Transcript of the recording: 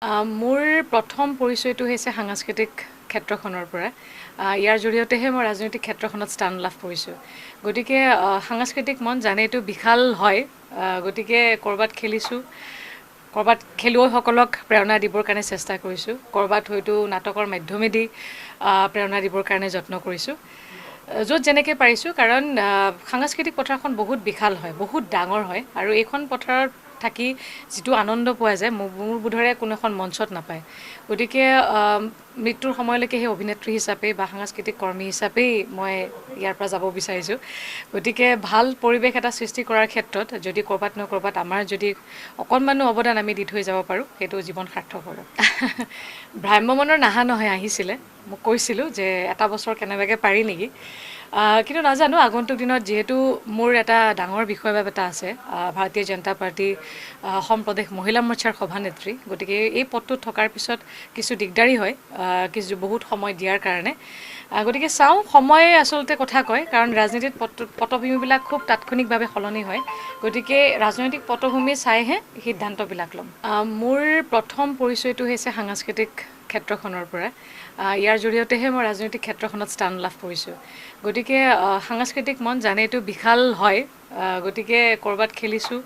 মোৰ প্ৰথম পৰিচয়টো হৈছে সাংস্কৃতিক ক্ষেত্ৰখনৰ পৰা। ইয়াৰ জৰিয়তেহে মই ৰাজনৈতিক ক্ষেত্ৰখনত স্থান লাভ কৰিছোঁ। গতিকে সাংস্কৃতিক মন জানেইতো বিশাল হয়, গতিকে ক'ৰবাত খেলিছোঁ, ক'ৰবাত খেলুৱৈসকলক প্ৰেৰণা দিবৰ কাৰণে চেষ্টা কৰিছোঁ, ক'ৰবাত হয়তো নাটকৰ মাধ্যমেদি প্ৰেৰণা দিবৰ কাৰণে যত্ন কৰিছোঁ, য'ত যেনেকৈ পাৰিছোঁ। কাৰণ সাংস্কৃতিক পথাৰখন বহুত বিশাল হয়, বহুত ডাঙৰ হয়, আৰু এইখন পথাৰত থাকি যিটো আনন্দ পোৱা যায় মোৰ বোধেৰে কোনো এখন মঞ্চত নাপায়। গতিকে মৃত্যুৰ সময়লৈকে সেই অভিনেত্ৰী হিচাপে বা সাংস্কৃতিক কৰ্মী হিচাপেই মই ইয়াৰ পৰা যাব বিচাৰিছোঁ। গতিকে ভাল পৰিৱেশ এটা সৃষ্টি কৰাৰ ক্ষেত্ৰত যদি ক'ৰবাত নহয় ক'ৰবাত আমাৰ যদি অকণমানো অৱদান আমি দি থৈ যাব পাৰোঁ, সেইটো জীৱন সাৰ্থক হ'ব। ভ্ৰাম্যমানৰ নাহা নহয়, আহিছিলে, মোক কৈছিলোঁ যে এটা বছৰ কেনেবাকৈ পাৰি নেকি, কিন্তু নাজানো আগন্তুক দিনত যিহেতু মোৰ এটা ডাঙৰ বিষয়বাব এটা আছে, ভাৰতীয় জনতা পাৰ্টী অসম প্ৰদেশ মহিলা মৰ্চাৰ সভানেত্ৰী, গতিকে এই পদটোত থকাৰ পিছত কিছু দিগদাৰী হয়, কিছু বহুত সময় দিয়াৰ কাৰণে। গতিকে চাওঁ, সময়ে আচলতে কথা কয়, কাৰণ ৰাজনীতিত পটভূমিবিলাক খুব তাৎক্ষণিকভাৱে সলনি হয়, গতিকে ৰাজনৈতিক পটভূমি চাইহে সিদ্ধান্তবিলাক ল'ম। মোৰ প্ৰথম পৰিচয়টো হৈছে সাংস্কৃতিক ক্ষেত্ৰখনৰ পৰা। ইয়াৰ জৰিয়তেহে মই ৰাজনৈতিক ক্ষেত্ৰখনত স্থান লাভ কৰিছোঁ। গতিকে সাংস্কৃতিক মন জানেইতো বিশাল হয়, গতিকে ক'ৰবাত খেলিছোঁ।